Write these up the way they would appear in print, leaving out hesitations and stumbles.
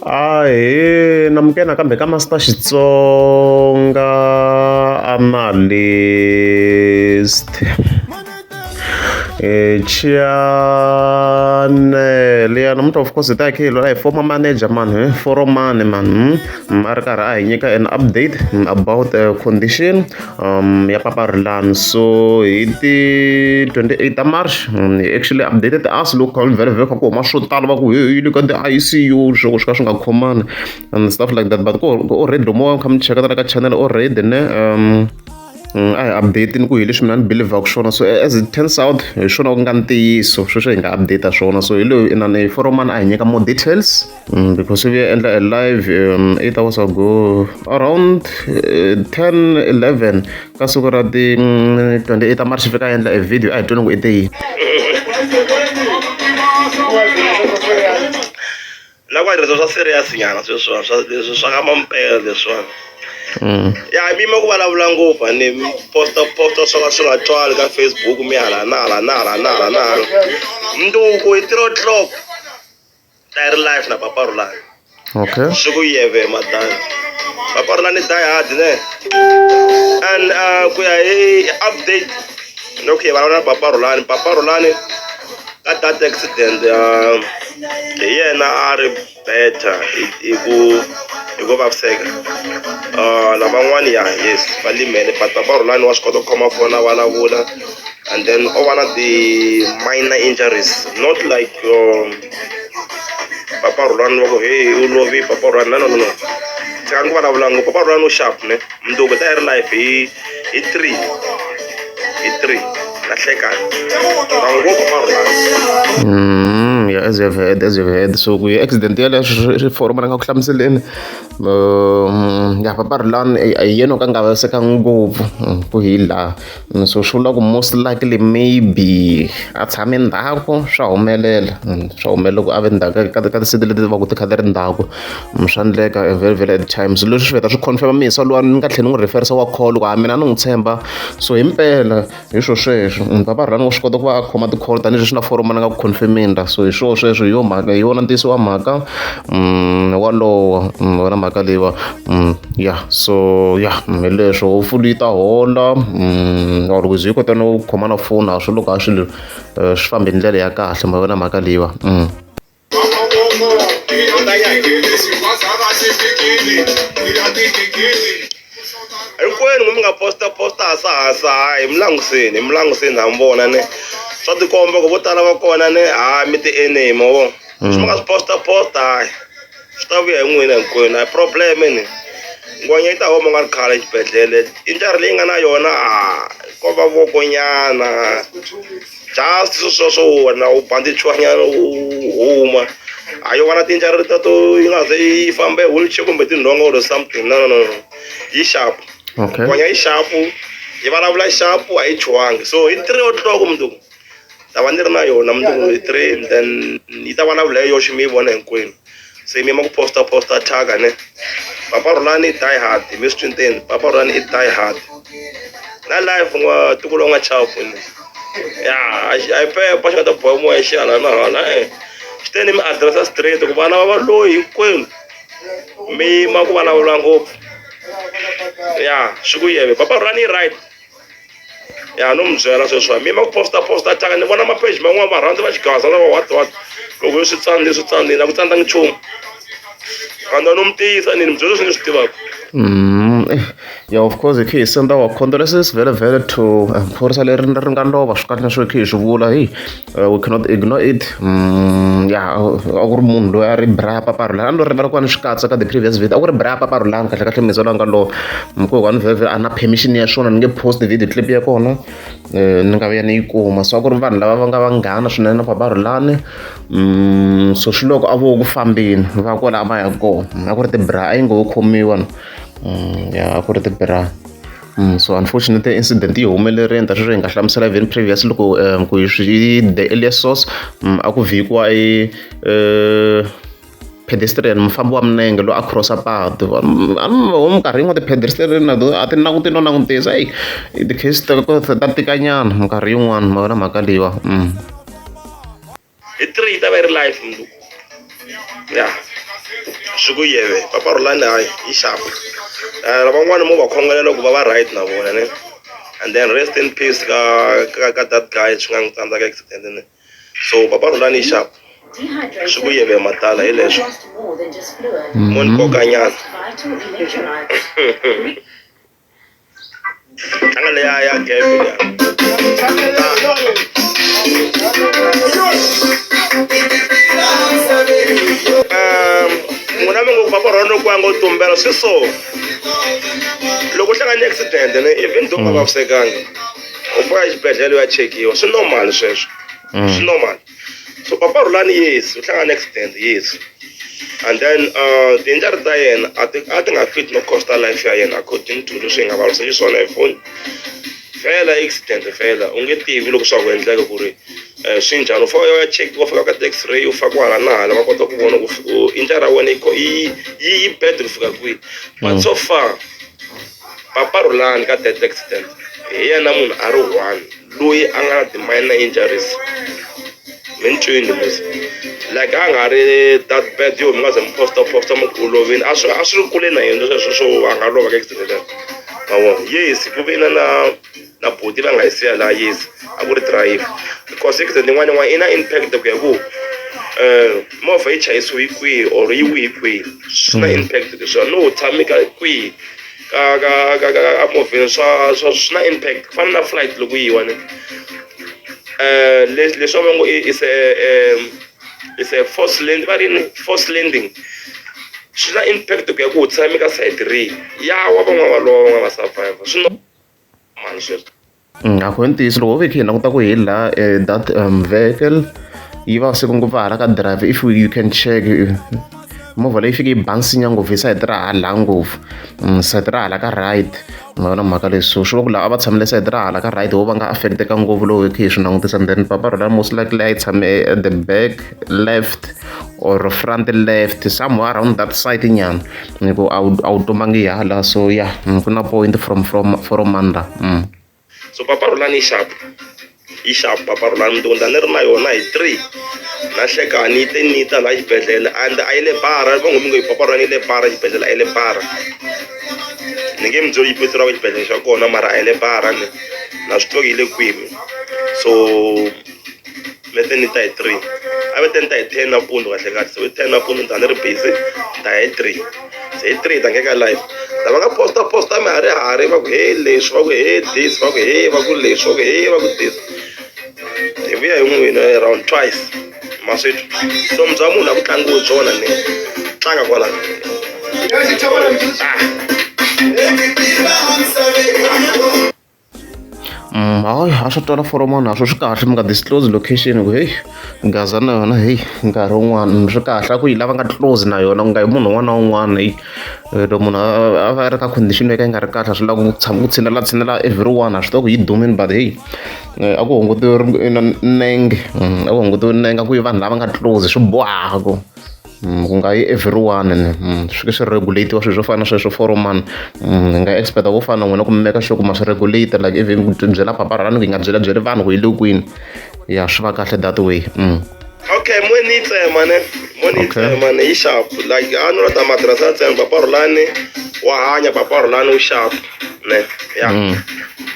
Ahee namukela nakambe ka Master Xitsonga Analyst chanele ya namuntlha of course hi ta hi kha hi lwela hi former manager man he foromani man a ri karhi a hi nyika an update about the condition ya Papa Rhulani so hi ti 28 ta March he actually updated us loko kha vhele kha ku huma swo tala va ku he yi le ka ti-I_C_U swo swi ka swi nga khomani and stuff like that but ku already lomu wa kha mi cheka na le ka channel already ne a hi update-ni ku hi leswi mina ni believ-aku swona so as it turns out hi swona ku nga ntiyiso sweswo hi nga update swona so hi loyi inani foromani a hi nyika more details because u vuye endla a live 8 hours ago around 10 11 ka siku ra ti 28 ta March fika a endla a video a hi tweni ku i te yini. La ku tirhisa swa serious nyana sweswiwani swa leswi swa ka mampela leswiwani ya mi yima ku vulavula ngopfu a ni mi posta posta swo ka swi nga twali ka Facebook mi hala na hala na hala na hala na hala mundzuku hi 3 o'clock ta yi ri live na papa Rhulani okay swi ku yeve madani papa Rhulani die hard ne and ku ya hi update loko hi vulavula na papa Rhulani papa Rhulani ka that accident hi yena a ri better hi ku hi ku vaviseka lavan'wani ya yes va limele but papa Rhulani wa swi kota ku khoma foni a vulavula and then o va na ti-minor injuries not like papa Rhulani va ku heyi u lovi papa Rhulani no no no no tshikani ku vulavula ngopfu papa Rhulani u sharp ne mundzuku ta yi ri live hi hi 3 hi 3 na hlekani ta n'wi vona papa Rhulani. Yeah, as you have heard, as you have heard. So ku accident yaleyo swi foroma ni nga ku hlamuseleni ya papa Rhulani a hi yena o ka nga vaviseka ngopfu ku hi laha so swi vula ku most likely maybe a tshame ndzhaku swa humelela swa humelela ku a ve ndzhaku ka ka ti-seat leti va ku ti kha ti ri ndzhaku swa endleka very very at times leswi swi vheta swi confirm misa luwa ni nga tlhela ni n'wi referisa wa call ku a mina a ni n'wi tshemba so himpela hi swo sweswo papa Rhulani wa swi kota ku va a khoma ti-call tanihileswi na foroma ni nga ku confirm-eni la so hi swo sweswo hi yo mhaka hi yona ntiyiso wa mhaka walowo wona mhaka leyiwa ya so ya hi leswo hopefully yi ta hola or ku ze yi kota no khoma na foni a swi loko a swilo swi fambi hi ndlela ya kahle ma vona mhaka leyiwa. Hinkwenu mi nga posta posta hasa hasa hayi mi languseni mi languseni ha mi vona ne swa tikomba ku vo tala va kona ne ha mi ti enemy ma vo swi mi nga swi posta posta hayi swi ta vuya hi n'wina hinkwenu a hi problem ni ngwenya yi ta huma nga ri khale exibedhlele i njhani leyi nga na yona a ko va vokonyana just sweswo swo wena u bandichiwa nyana u huma a yo va na tinjara ta to yi nga ze yi fambe wheelchair kumbe tinhonga or something no no no no yi sharp Okay. ngwenya yi sharp yi vulavula sharp a yi chuhangi so hi 3 o'clock mundzuku ta va ni ri na yona mundzuku hi 3 then yi ta vulavula hi yoxe mi yi vona hinkwenu se mi yima ku posta posta thyaka ne papa Rhulani die hard mi swi twinteni papa Rhulani i die hard na life n'wa tiko lowu nga chavi ni ya a hi pepa xi nga ta boha moya xi hala na hala e xi teni mi addressa straight ku vana va valoyi hinkwenu mi yima ku vulavula ngopfu ya swi ku yeve papa Rhulani i right ya no mi byela sweswiwa mi yima ku posta posta thyaka ni vona mapheji man'wana varhandzi va xigaza lava what what loko swi tsanile swi tsanile a ku tsandzangi nchumu and no mi tiyisa ni mi byela leswi ni swi tivaka. Yeah, of course hi khe hi send our condolences vhele vhele to phorisa leri ri nga lova swi kahle swo hi khe hi swi vula hey we cannot ignore it ya a ku ri munhu loyi a ri bra papa Rhulani a ni lo rivala ku va ni swi katsa ka the previous video a ku ri bra papa Rhulani kahle kahle misa loyi a nga lova ku ni vhele vhele a na permission ya swona ni nge post video clip ya kona ni nga vuya ni yi kuma so a ku ri vanhu lava va nga vanghana swinene na papa Rhulani so swi loko a vo ku fambeni va kwala a va ya kona a ku ri ti-bra a yi ngo khomiwa ya a ku ri ti-bra so unfortunately incident yi humelerile ta sweswo hi nga hlamusela even previous loko ku hi swi the earliest source a ku vhikiwa i pedestrian mufambi wa milenge loyi a cross-a patu minkarhi yin'wana ti-pedestrian na to a ti languti no langutisa eyi ti-case ta ta tikanyana minkarhi yin'wana ma vona mhaka leyiwa. ta va yi ri live mundzuku ya swi ku yeve papa Rhulani hayi yi xapu lavan'wana mo va khongelela ku va va right na vona ne and then rest in peace ka ka ka that guy swi nga n'wi tsandza ka accident ne so papa Rhulani yi xapu swi ku yeve matala hi leswo mo ni koka nyana tlanga leya ya gebe leya n'wina mi ngo papa rhona ku ya ngo tumbela swi so loko u hlangane accident ne even though u nga vavisekanga u fika exibedhlele u ya chekiwa swi normal sweswo swi normal so papa Rhulani yes u hlangane accident yes and then ti-injury ta yena a ti a ti nga fit no costa life ya yena according to leswi hi nga vulavurisa xiswona hi foni vhela accident vhela u nge tivi loko swa ku endleka ku ri swi njhani u fanele u ya chekiwa fika ka ti-x-ray u fakiwa hala na hala va kota ku vona ku injury ya wena yi yi yi bad ku fika kwihi but so far papa Rhulani ka that accident hi yena munhu a ri one loyi a nga na ti-minor injuries mi ni twini musi like a nga ri that bad yo mi nga ze mi posta posta mi ku u lovile a swi a swi ri kule na yena sweswo swo a nga lova ka accident leyo ma vona yes ku ve na na na buti va nga yi siya laha yes a ku ri driver because accident yin'wana na yin'wana yi na impact ku ya ku movha yi chayisiwe hi kwihi or yi wihi kwihi swi na impact leswiya no u tshame ka kwihi ka ka ka ka emovheni swa swa swi na impact ku fana na flight loko yi wa ne leswi leswi va ngo i is a is a force land va ri yini force landing swi na impact ku ya ku u tshame ka sayiti rihi ya wa van'wana va lova van'wana va survivor swi normal sweswo. A ku hi ntiyiso loko ho ve hi kha hi languta ku hi laha that vehicle yi vaviseke ngopfu hala ka driver if you can check movha leyi fike yi bansinya ngopfu hi sayiti ra hala ngopfu sayiti ra hala ka right ma vona mhaka leyi so swi vula ku lava a va tshamile sayiti ra hala ka right vo va nga affect-eka ngopfu loko hi kha hi swi langutisa and then papa rona most likely a yi tshame at the back left or front left somewhere around that side nyana ni ku a wu a wu tumbangi hala so yeah ku na point from from from manda. So papa Rhulani yi xapu yi xapu papa Rhulani mundzuku ni ta ni ri na yona hi 3 na nhlekani yi te ni ta laha xibedhlele and a yi le bara va ngo mi ngo yi papa Rhulani yi le bara xibedhlele a yi le bara ni nge mi byeli yi vito ra xibedhlele xa kona mara a yi le bara ni na swi tiva ku yi le kwini so me te ni ta hi 3 a va te ni ta hi 10 nampundzu kahle kahle so hi 10 nampundzu ni ta ni ri busy ni ta hi 3 se hi 3 ta nghena live lava nga posta posta miharihari va ku he leswi va ku he this va ku he va ku leswi va ku he va ku this hi vuya hi n'wina round twice ma swi twa vutomi bya munhu a ku tlangiwi byona ni tlanga kwalano Hayi a swi twala foromani a swo swi kahle mi nga disclose location hi ku heyi Gaza na yona heyi nkarhi wun'wani swi kahle a ku yi lava nga close na yona ku nga yi munhu un'wana na un'wana heyi loko munhu a va a ri ka condition yo ka yi nga ri kahle a swi lava ku tshama ku tshinela tshinela everyone ha swi tiva ku yi dumile but heyi a ku hungutiwe nenge a ku hungutiwe nenge a ku yi vanhu lava nga close swi bohaka. Ku nga yi everyone swi swi regulate-iwa swilo swo fana na sweswo foromani hi nga expect ku fana na n'wina ku mi make sure ku ma swi regulate like even ku byela papa rhulani ku hi nga byela byeli vanhu ku yi le kwini ya swi va kahle that way. Okay mo ni yi tsema ne mo ni yi tsema ne yi xapu like a no la ta matirhisa ya tsema papa Rhulani wa hanya papa Rhulani u xapu ne ya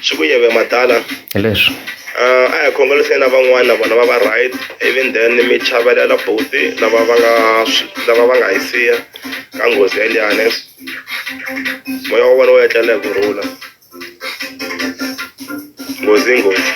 swi ku yeve madala Hi leswi. A hi khongeliseni na van'wana na vona va va right even then mi chavelela buti lava va nga lava va nga hi siya ka nghozi yeliyani moya wa vona wu etlela hi kurhula nghozi i nghozi.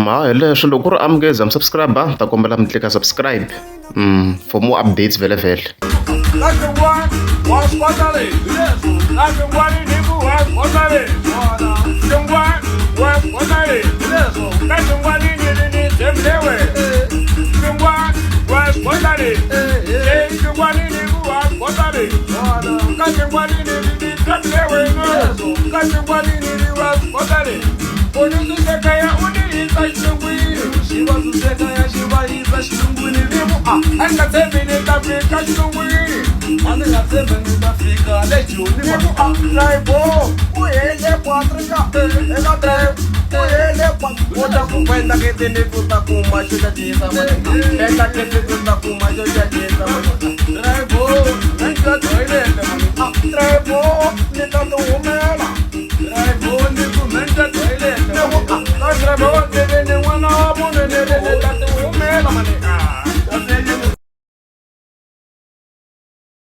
Ha hi leswo loko ku ri amukeza mi subscribe ta kombela mi tlika subscribe for more updates vhele vhele. A ni nga tshembi ni ta fika xilungwini, a ni nga tshembi ni ta fika le Joni. Drive u hele Patrika eka drive u hele u ta ku kwenda ketini ku ta kuma xo cacisa enda ketini ku ta kuma xo cacisa drive.